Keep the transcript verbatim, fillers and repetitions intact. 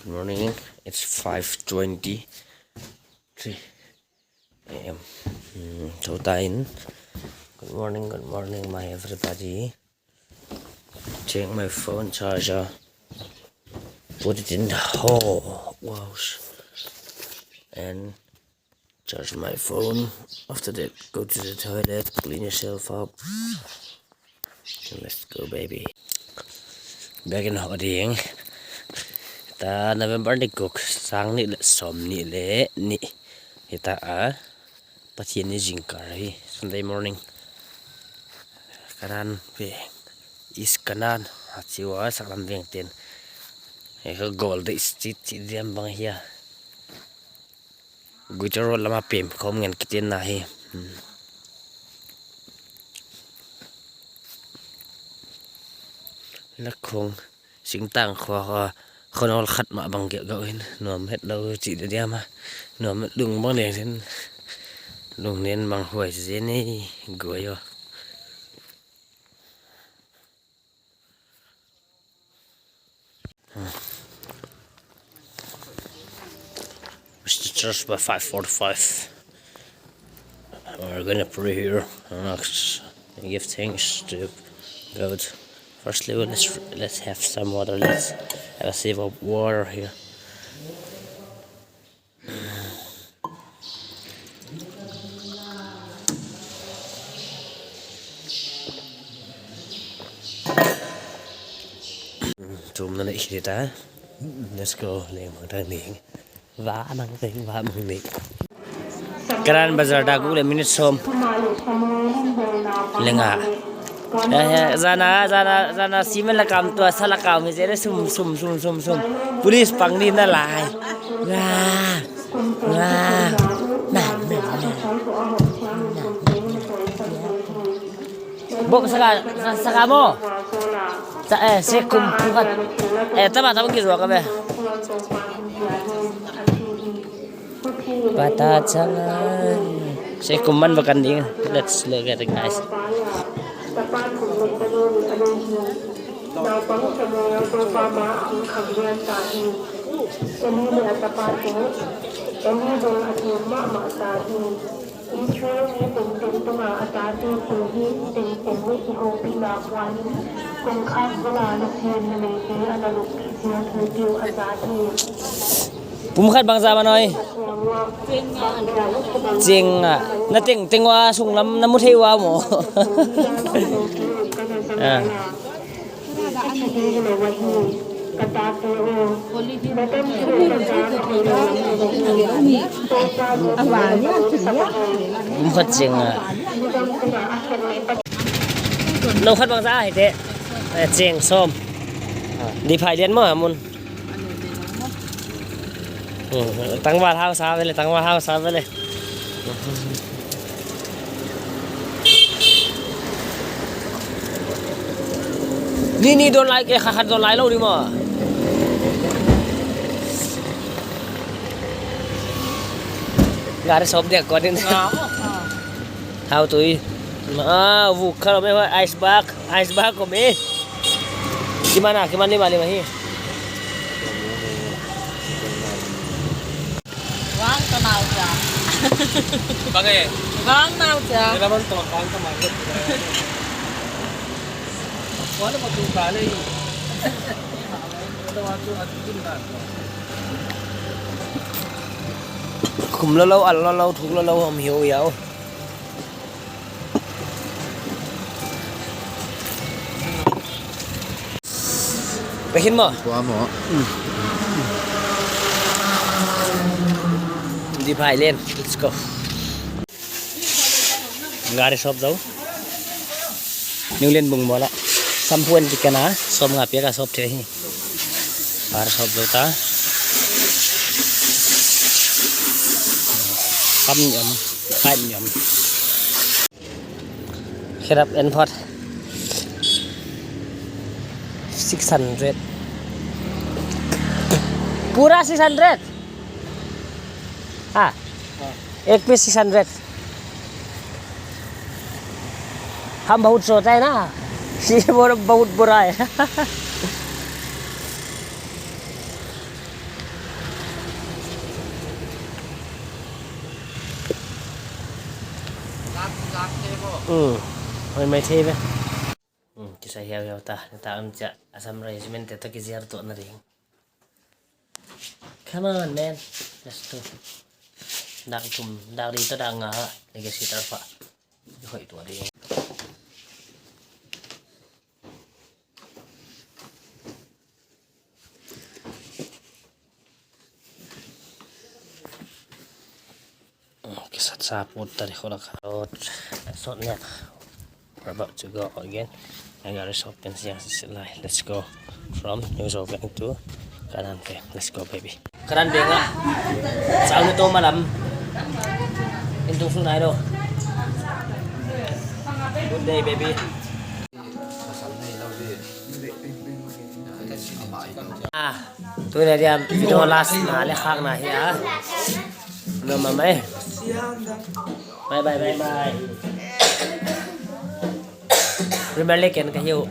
Morning, it's five twenty-three a m. Hmm, so tain. Good morning, good morning, my everybody. Take my phone charger, put it in the hole. Wow. And charge my phone. After that, go to the toilet, clean yourself up. Let's go, baby. Back in holding. Ta November ni guk, sang nih leh sawmnih leh nih. Hita a, Pathianni zingkal hi, Sunday morning. Kanan pe, East Kanan, a chi ua, saklam veng ten. Hei ka gold is chi chi diam bang hia. Gujarat lama pem khawm ngen kitin na hi. Hmm. Lakhong singtang khua kha, khonol khat mah bang kia gau hin, nuam het lou chi diam a. Nuam lung bang leng sin. Lung nen mang huai zen ei, guai o. It's just by five forty-five. We're gonna pray here and ask and give thanks to God. Firstly, well, let's, let's have some water. Let's have a sip of water here. Tum na nei khita. Let's go, leng mang tang ning. Va mang ning, va mang ning. Kanan bazar dah guk leh minute sawm. Lenga. Ya, ya, zana, zana, zana, simen la kam tua, sa la kam, mi zere sum, sum, sum, sum, sum. Police pang ni na lai. Nga. Nga. Na, na, na. Bok saka, saka mo. Sa, eh, se kum pumkhat. Eh, tama, tama ki zuak a be. Pata changan. Se kum man bakan ding. Let's look at it, guys. Israel mi tengteng tunga a tate tuhin tengteng leh kihoupihna puanin kongkhak bula na thian na neite a na lupih ziak hi tiu a zat hi. Pumkhat bangzah man oi. Ching a. Na tengteng ua sunglam na mu thei ua maw. Ah. Kum khat ching a. No khat bangzah a hite. Eh, ching sawm. Di phai lian maw a mun. Hmm, tangval hausa vele, tangval hausa vele. Ni, ni don lai ke, kha khat don lai lou ni maw. Gari sawp dia kon in. Thau tui. Ah, vuk kha lou me, ice bag, ice bag ko me. Kiman a, kiman lima, lima hi. Vang to nau cha. Bang e. Vang nau cha. Ila man to kan to man. Wala mo tu kale. Khum lou lou, al lou lou, thuk lou lou, hom hiu yau. Pehin mo? Kua mo? Di phai len. Let's go. Gari sawp zou. New Lenbung mola. Sampuan kikana. Sawm nga pia ka sawp thei hi. Gari sawp zou ta. Kam nyam. Khai nyam. Khedap en phot. Six hundred. पूरा six hundred? हाँ। एक piece six hundred। हम बहुत सोता है ना, ये बहुत, बहुत बुरा है। Hmm, hoih mai thei ve. Hmm, kisai hiauhiau ta, ta am cha, Assam Regiment te toh kiziar tuahna ding. Come on, man. Let's go. Dak thum, dak li toh dak nga, ni ke sitar fa. Hoih tuah ding. Kisat sa put tadi khawlak. Rot, sot niat. We're about to go again. I got a shop in Siang Sisilai. Let's go from New Zoveng to Kanan Veng. Let's go, baby. Kanan Veng ah. Sang ni to malam. Intung sunai do. Good day, baby. Ah, tu ni dia video last na le khak na hi a. No mama eh. Bye bye bye bye. Premier League kan ka hiu.